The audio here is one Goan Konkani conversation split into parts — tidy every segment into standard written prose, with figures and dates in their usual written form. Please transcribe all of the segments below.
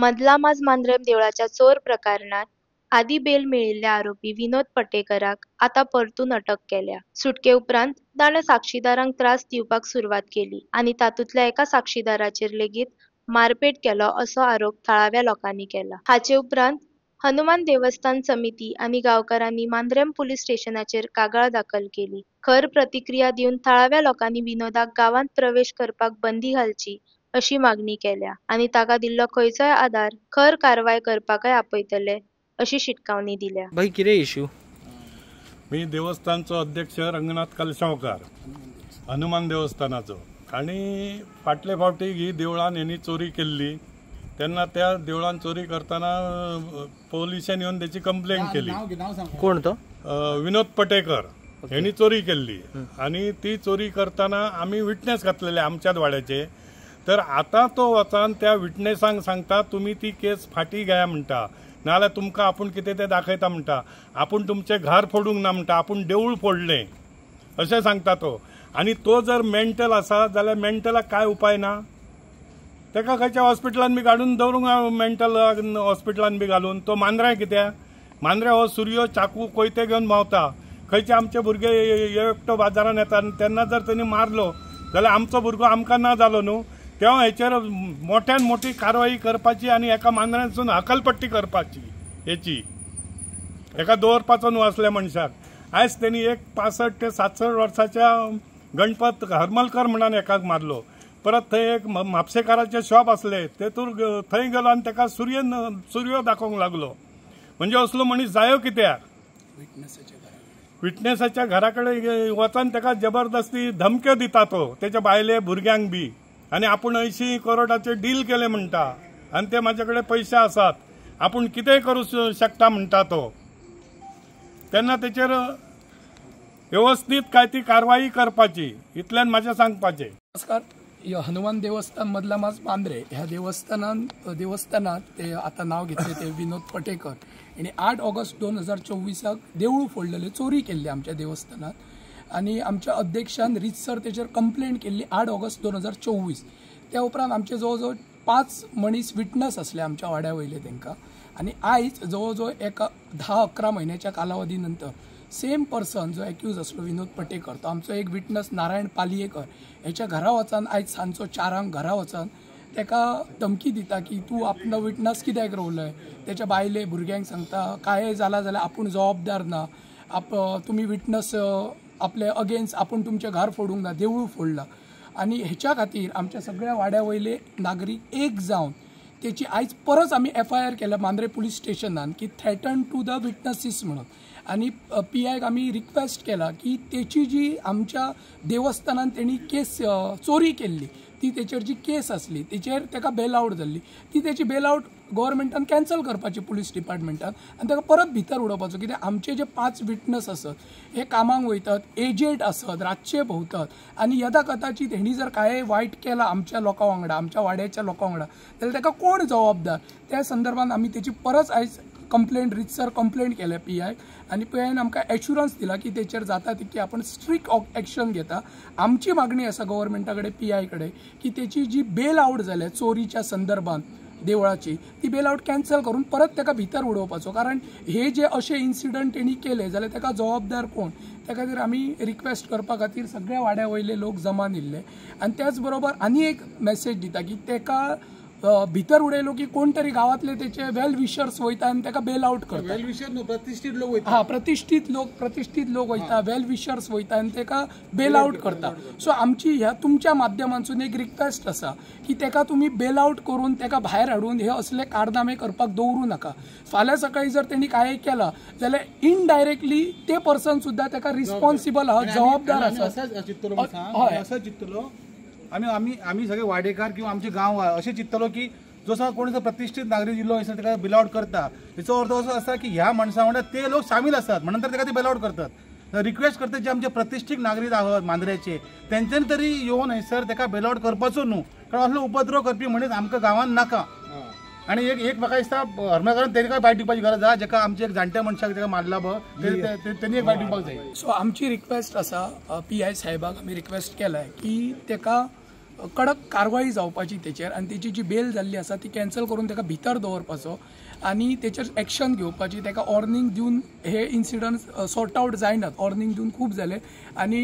मदलामाज मांद्रेम देवळाच्या चोर प्रकरणात आदी बेल मेळिल्ल्या आरोपी विनोद पटेकराक आतां परतून अटक केल्या. सुटके उपरांत ताणें साक्षीदारांक त्रास दिवपाक सुरवात केली आनी तातूंतल्या एका साक्षीदाराचेर लेगीत मारपेट केलो असो आरोप थळाव्या लोकांनी केला. हाचे उपरांत हनुमान देवस्थान समिती आनी गांवकारांनी मांद्रेम पुलीस स्टेशनाचेर कागाळ दाखल केली. खर प्रतिक्रिया दिवन थळाव्या लोकांनी विनोदाक गांवांत प्रवेश करपाक बंदी घालची अशी मागणी केल्या आनी ताका दिल्लो खंयचोय आदार खर कारवाय करपाकय आपयतले अशी शिटकावणी दिल्या. भाई कितें इश्यू? मी देवस्थानचो अध्यक्ष रंगनाथ कलशांवकार, हनुमान देवस्थानाचो. आनी फाटले फावटी ही देवळान हेणी चोरी केल्ली तेन्ना त्या देवळान चोरी करतना पोलिसान येवन तेची कंप्लेन केली. कोण तो? विनोद पटेकर हेणी चोरी केल्ली आनी ती चोरी करतना आमी विटनेस घातलेले आमच्याच वाड्याचे. तर आतां तो वचान त्या विटनेसांक सांगता तुमी ती केस फाटी घेया म्हणटा, नाजाल्यार तुमकां आपूण कितें तें दाखयता म्हणटा, आपूण तुमचें घर फोडूंक ना म्हणटा, आपूण देवूळ फोडलें अशें सांगता तो. आनी तो जर मेंटल आसा जाल्यार मेंटलाक कांय उपाय ना? ताका खंयच्या हॉस्पिटलान बी काडून दवरूंक मेंटल हॉस्पिटलान बी घालून. तो मांद्र्या कित्याक? मांद्र्या हो सुरयो चाकू कोयते घेवन भोंवता. खंयचे आमचे भुरगे एकटो बाजारान येता तेन्ना जर तेणी मारलो जाल्यार आमचो भुरगो आमकां ना जालो न्हू. तेव्हा हेचेर मोठ्यान मोठी कारवाई करपाची आनी एका मांद्र्यांसून हकलपट्टी करपाची हेची, एका दवरपाचो न्हू असल्या मनशाक. आयज तेणी एक 65 ते 67 वर्साच्या गणपत हरमलकर म्हणून एकाक मारलो. परत थंय एक म्हापसेकाराचे शॉप आसले तेतूर थंय गेलो आनी ताका सुरयो दाखोवंक लागलो. म्हणजे असलो मनीस जायो कित्याक? विटनेसाच्या घरा कडेन वचून ताका जबरदस्ती धमक्यो दिता तो तेच्या बायले भुरग्यांक बी. आनी आपूण 80 करोडाचे डील केले म्हणटा आनी ते म्हाजे कडेन पयशे आसात, आपूण कितेंय करूं शकता म्हणटा तो. तेन्ना तेचेर व्यवस्थीत काय ती कारवाई करपाची इतल्यान म्हाजें सांगपाचें. नमस्कार. हनुमान देवस्थान मदलामाज मांद्रे ह्या देवस्थानात ते आतां नांव घेतलें ते विनोद पटेकर आनी 8 ऑगस्ट 2024 देवूळ फोडलेले, चोरी केल्ली आमच्या देवस्थानात आनी आमच्या अध्यक्षान रितसर तेचेर कंप्लेंट केल्ली 8 ऑगस्ट 2024. त्या उपरांत आमचे जवळ जवळ 5 मनीस विटनस आसले आमच्या वाड्या वयले तांकां. आनी आयज जवळ जवळ एक 10-11 म्हयन्याच्या कालावधी नंतर सेम पर्सन जो एक्यूज आसलो विनोद पटेकर तो आमचो एक विटनस नारायण पालयेकर हेच्या घरा वचून आयज सांजचो 4 घरा वचून ताका धमकी दिता की तूं आपलो विटनस कित्याक रोवलय. तेच्या बायले भुरग्यांक सांगता कांय जाला जाल्यार आपूण जबाबदार ना, तुमी विटनस आपले अगेन्स्ट आपूण तुमचें घर फोडूंक ना, देवूळ फोडलां. आनी हेच्या खातीर आमच्या सगळ्या वाड्या वयले नागरीक एक जावन तेची आयज परत आमी एफआयआर केल्या मांद्रे पुलीस स्टेशनान की थ्रेटन टू the witnesses म्हणून. आनी पी आयक आमी रिक्वेस्ट केला की तेची जी आमच्या देवस्थानान तेणी केस चोरी केल्ली ती तेचेर जी केस आसली तेचेर ताका बेल आवट जाल्ली ती तेची बेल आवट गव्हर्मेंटान कॅन्सल करपाची पुलीस डिपार्टमेंटान आनी ताका परत भितर उडोवपाचो. कित्याक आमचे जे 5 विटनस आसत हे कामाक वयतात, एजेड आसत, रातचे भोंवतात आनी यदा कदाचीत हेणी जर कांय वायट केलां आमच्या लोकां वांगडा, आमच्या वाड्याच्या लोकां वांगडा जाल्यार ताका कोण जबाबदार? त्या संदर्भात आमी तेची परत आयज कंप्लेंट रितसर कंप्लेंट केल्या पी आयक आनी पी आयन आमकां एश्युरन्स दिला की तेचेर जाता तितकी आपण स्ट्रिक्ट एक्शन घेता. आमची मागणी आसा गव्हर्मेंटा कडेन, पी I कडेन की तेची जी बेल आवट जाल्या चोरीच्या संदर्भात देवळाची ती बेल आवट कॅन्सल करून परत ताका भितर उडोवपाचो. कारण हे जे अशे इन्सिडंट तेणी केले जाल्यार ताका जबाबदार कोण? त्या खातीर आमी रिक्वेस्ट करपा खातीर सगळ्या वाड्या वयले लोक जमा न्हिल्ले. आनी त्याच बरोबर आनी एक मॅसेज दिता की ताका भितर उडयलो की कोण तरी गांवांतले तेचे वेल विशर्स वयता आनी ताका बेल आवट करता. वेल विशर न्हू, प्रतिश्ठीत लोक वयता. हा, प्रतिश्ठीत लोक वयता, वेल विशर्स वयता आनी ताका बेल आवट करता. सो आमची ह्या तुमच्या माध्यमांतसून एक रिक्वेस्ट आसा की ताका तुमी बेल आवट करून ताका भायर हाडून हे असले कारनामे करपाक दवरूं नाका. फाल्यां सकाळी जर तेणी कांय केलां जाल्यार इनडायरेक्टली ते पर्सन सुद्दां ताका रिस्पॉन्सिबल आहा, जबाबदार आसा. हय, असो चिंतलो आमी आमी आमी सगळे वाडेकार किंवा आमचे गांव अशें चिंतलो की जसो कोण प्रतिश्ठीत नागरीक इल्लो आसा ताका बेल आवट करता, तेचो अर्थ असो आसा की ह्या मनशां वांगडा ते लोक सामील आसात म्हणून तर ताका ते बेल आवट करतात. रिक्वेस्ट करता जे आमचे प्रतिश्ठीत नागरीक आहात मांद्र्याचे तेंच्यानी तरी येवन हयसर ताका बेल आवट करपाचो न्हू, कारण असलो उपद्रव करपी मनीस आमकां गांवांत नाका. आनी एक एक म्हाका दिसता हरमलकारान तेका बायट दिवपाची गरज आसा, जेका आमचे एक जाणट्या मनशाक तेका मारला पळय तेणी एक बायट दिवपाक जाय. सो आमची रिक्वेस्ट आसा पी I साहेबाक आमी रिक्वेस्ट केलाय की तेका कडक कारवाई जावपाची तेचेर आनी तेची जी बेल जाल्ली आसा ती कॅन्सल करून ताका भितर दवरपाचो आनी तेचेर एक्शन घेवपाची. ताका वॉर्निंग दिवन हे इन्सिडंट सॉर्ट आवट जायनात, वॉर्निंग दिवन खूब जाले आनी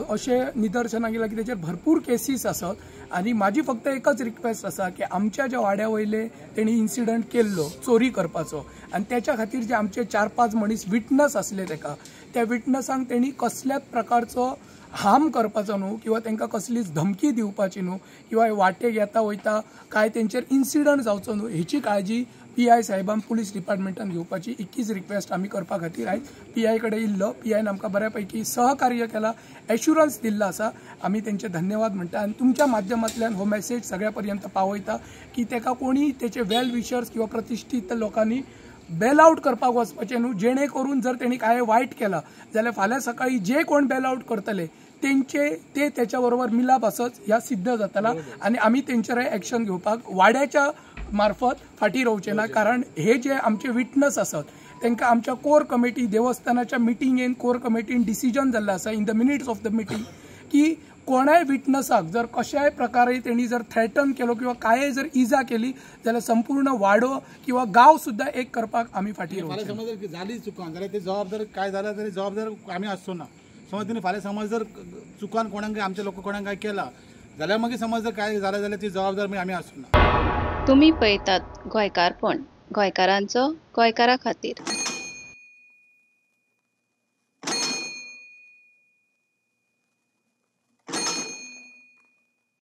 अशें निदर्शनाक येयलां की तेचेर भरपूर केसीस आसत. आनी म्हाजी फक्त एकच रिक्वेस्ट आसा की आमच्या ज्या वाड्या वयले तेणी इन्सिडंट केल्लो चोरी करपाचो आनी त्याच्या खातीर जे आमचे 4-5 मनीस विटनस आसले तेका, त्या विटनसांक तेणी कसल्याच प्रकारचो हार्म करपाचो न्हू किंवा तांकां कसलीच धमकी दिवपाची न्हू किंवा वाटेक येता वयता काय तेंचेर इन्सिडंट जावचो न्हू हेची काळजी पी I साहेबान पुलीस डिपार्टमेंटान घेवपाची इतकीच रिक्वेस्ट आमी करपा खातीर आयज पी I कडेन इल्लो. पी आयन आमकां बऱ्या पैकी सहकार्य केला, एश्युरन्स दिल्लो आसा, आमी तेंचे धन्यवाद म्हणटा आनी तुमच्या माध्यमांतल्यान हो मेसेज सगळ्या पर्यंत पावयता की तेका कोणी तेचे वेल विशर्स किंवा प्रतिश्ठीत लोकांनी बेल आवट करपाक वचपाचें न्हू, जेणे करून जर तेणी कांय वायट केलां जाल्यार फाल्यां सकाळी जे कोण बेल आवट करतले तेंचे ते तेच्या बरोबर मिलाप आसत ह्या सिद्ध जातला आनी आमी तेंचेर एक्शन घेवपाक वाड्याच्या मार्फत फाटीं रावचे ना. कारण हे जे आमचे विटनस आसत तांकां आमच्या कोर कमिटी देवस्थानाच्या मिटिंगेन कोर कमिटीन डिसिजन जाल्लें आसा in the minutes of the meeting की कोणाय विटनसाक जर कशाय प्रकारे तेणी जर थ्रेटन केलो किंवा काय जर इजा केली जाल्यार संपूर्ण वाडो किंवा गांव सुद्दां एक करपाक आमी फाटीं रावचे. समज जाली चुकान जाल्यार ते जबाबदार काय जाल्यार तरी जबाबदार आमी आसचो ना. समज तिणें फाल्यां समज जर चुकान कोणाक आमच्या लोक कोणाक काय केला जाल्यार मागीर समज जर काय जालें जाल्यार ती जबाबदार मागीर आमी आसचो ना. तुमी पळयतात गोंयकारपण, गोंयकारांचो गोंयकारा खातीर.